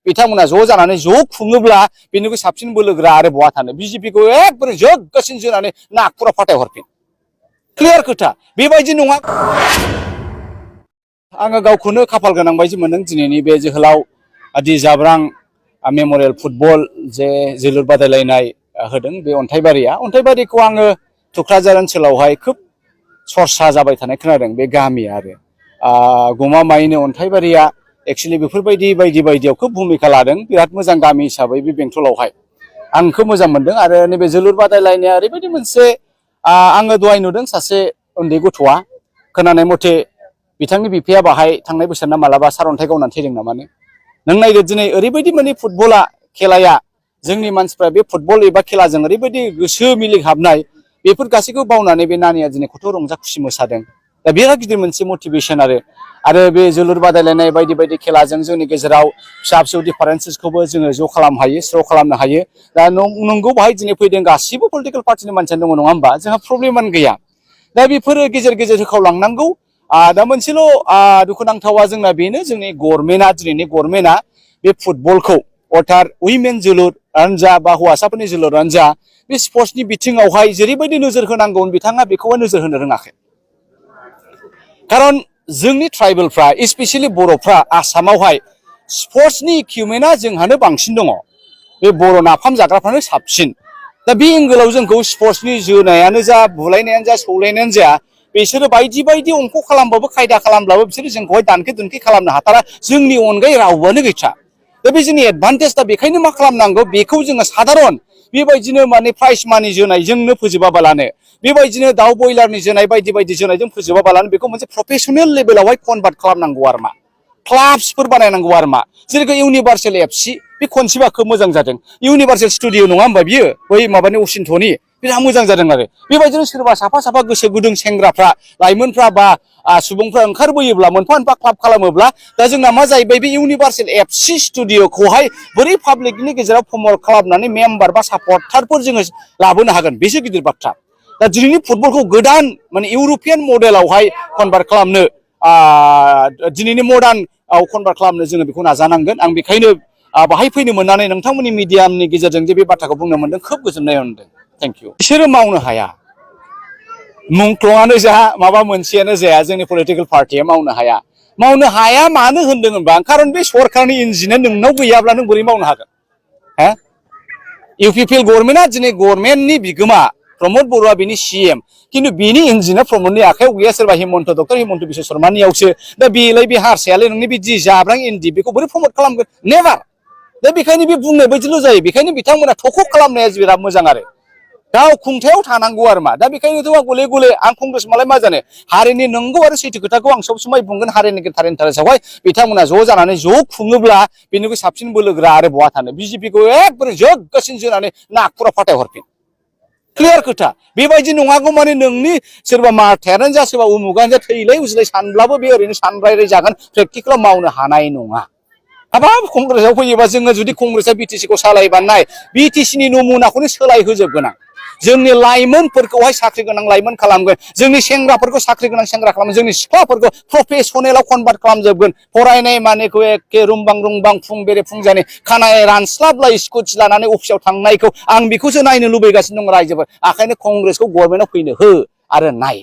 बिथांमोना ज' जानानै ज' खुङोब्ला बेनिख्रुइ साबसिन बोलोगोरा आरो बहा थानो बिजेपिखौ एकदम जोगगासिन जोनानै नागपुराव फाथायहरफिन क्लियार खोथा बेबायदि नङा आङो गावखौनो खाफाल गोनां बायदि मोनदों दिनैनि बे जोहोलाव दि जाब्रां मेमरियेल फुटबल जे जोलुर बादायलायनाय होदों बे अन्थाइबारिखौ आङो थुक्राझार ओनसोलावहाय खोब सरसा जाबाय थानाय खोनादों बे गामिया आरो गमामायैनो अन्थाइबारिया एक्चुअलि बेफोरबायदि बायदियाव खोब भूमिका लादों बिराद मोजां गामि हिसाबै बे बेंटलावहाय आं खोब मोजां मोनदों आरो नैबे जोलुर बादायलायनाया ओरैबायदि मोनसे आङो दहाय नुदों सासे उन्दै गथ'आ खोनानाय मथे बिथांनि बिफाया बाहाय थांनाय बोसोरना मालाबा सारअन्थाइ गावनानै थैदों नामानो नों नायदो दिनै ओरैबायदि माने फुटबला खेलाया जोंनि मानसिफ्रा बे फुटबल एबा खेलाजों ओरैबायदि गोसो मिलिहाबनाय बेफोर गासैखौ बावनानै बे नानिया दिनै खथ' रंजा खुसि मोसादों दा बिराद गिदिर मोनसे मटिभेसन आरो बे जोलुर बादायलायनाय बायदि खेलाजों जोंनि गेजेराव फिसा फिसौ डिफारेन्सेसखौबो जोङो ज' खालामनो हायो स्र' खालामनो हायो दा नंगौ बाहाय दिनै फैदों गासिबो पलिटिकेल पार्टिनि मानसियानो दङ नङा होमबा जोंहा प्रब्लेमानो गैया दा बेफोरो गेजेर होखावलांनांगौ दा मोनसेल' दुखुनांथावा जोंना बेनो जोंनि गभर्नमेन्टआ दिनैनि गभर्नमेन्टआ बे फुटबलखौ अर्थात उइमेन जोलुरानो जा बा हौवासाफोरनि जोलुरानो जा बे स्पर्ट्सनि बिथिङावहाय जेरैबायदि नोजोर होनांगौमोन बिथाङा बेखौहाय नोजोर होनो रोङाखै खारन जोंनि ट्राइबेलफ्रा स्पेसियेलि बर'फ्रा आसामावहाय स्पर्ट्सनि इकुइपमेन्टआ जोंहानो बांसिन दङ बे बर' नाफाम जाग्राफ्रानो साबसिन दा बे एंगोलाव जोंखौ स्पर्ट्सनि जोनायानो जा बुलायनायानो जा सौलायनायानो जा बिसोरो बायदि अंख खालामबाबो खायदा खालामब्लाबो बिसोरो जोंखौहाय दानखे दुनखे खालामनो हाथारा जोंनि अनगायै रावबोआनो गैथारा दा बे जोंनि एडभान्टेज दा बेखायनो मा खालामनांगौ बेखौ जोङो साधारन बेबायदिनो माने प्राइज मानि जोनायजोंनो फोजोबाबालानो बेबायदिनो दाउ बयलारनि जोनाय बायदि जोनायजों फोजोबाबालानो बेखौ मोनसे प्रफेसनेल लेभेलावहाय कनभार्ट खालामनांगौ आरो मा क्लाब्सफोर बानायनांगौ आरो मा जेरै इउनिभार्सेल एफसि बे कनसेप्टआ खोब मोजां जादों इउनिभार्सेल स्टुडिअ नङा होमबा बियो बै माबानि असिन्थ'नि बिराद मोजां जादों आरो बेबायदिनो सोरबा साफा गोसो गुदुं सेंग्राफ्रा लाइमोनफ्रा बा सुबुंफ्रा ओंखारबोयोब्ला मोनफा क्लाब खालामोब्ला दा जोंना मा जाहैबाय बे इउनिभार्सेल एफसि स्टुडिअखौहाय बोरै पाब्लिकनि गेजेराव प्रमट खालामनानै मेम्बार बा सापर्टारफोर जोङो लाबोनो हागोन बेसो गिदिर बाथ्रा दा दिनैनि फुटबलखौ गोदान माने इउर'पियान मडेलावहाय कनभार्ट खालामनो दिनैनि मडार्नआव कनभार्ट खालामनो जोङो बेखौ नाजानांगोन आं बेखायनो बाहाय फैनो मोननानै नोंथांमोननि मिडियामनि गेजेरजों जे बे बाथ्राखौ बुंनो मोनदों खोब गोजोननाय मोनदों थेंक इउ बिसोरो मावनो हाया मुंख्लंआनो जा माबा मोनसेयानो जाया जोंनि पलिटिकेल पार्टिया मावनो हाया मानो होनदों होनबा खारन बे सरकारनि इन्जिना नोंनाव गैयाब्ला नों बोरै मावनो हागोन हो इउपिपिएल गभर्नमेन्टआ दिनै गभर्नमेन्टनि बिगोमा प्रमद बरुवा बिनि सीएम किन्तु बिनि इन्जिना प्रमदनि आखायाव गैया सोरबा डक्टर हिमन्त बिश्व शर्मानियावसो दा बेलाय बे हारसायालाय नोंनि बे जि जाब्रां इन्दि बेखौ बोरै प्रमट खालामगोन नेभार दा बेखायनो बे बुंनाय बायदिल' जायो बेखायनो बिथांमोना थख' खालामनाया बिराद मोजां आरो गाव खुंथायाव थानांगौ आरो मा दा बेखायनोथ' गले आं कंग्रेस मालाय मा जानो हारिनि नंगौ आरो सैथो खोथाखौ आं सब समाय बुंगोन हारिनि इन्टारेस्टआवहाय बिथांमोना ज' जानानै ज' खुङोब्ला बेनिख्रुइ साबसिन बोलोगोरा आरो बहा थानो बिजेपिखौ एकदम जोगगासिन जोनानै नागपुराव फाथायहरफिन क्लियार खोथा बेबायदि नङागौ माने नोंनि सोरबा माथायानो जा सोरबा उमुगानो जा थैलाय उजिलाय सानब्लाबो बे ओरैनो सानरायराय जागोन प्रेक्टिकेलाव मावनो हानाय नङा हाबाब कंग्रेसआव फैयोबा जोङो जुदि कंग्रेसआ बिटिसिखौ सालायबा नाय बिटिसिनि नमुनाखौनो सोलायहोजोबगोन आं जोंनि लाइमोनफोरखौहाय साख्रि गोनां लाइमोन खालामगोन जोंनि सेंग्राफोरखौ साख्रि गोनां सेंग्रा खालामगोन जोंनि सिख्लाफोरखौ प्रफेसनेलाव कनभार्ट खालामजोबगोन फरायनाय मानेखौ एखे रुंबां फुं बेरे फुंजानि खानाय रानस्लाबलाय स्कुटि लानानै अफिसाव थांनायखौ आं बेखौसो नायनो लुबैगासिनो दं रायजोफोर ओंखायनो कंग्रेसखौ गभर्नमेन्टआव फैनो हो आरो नाय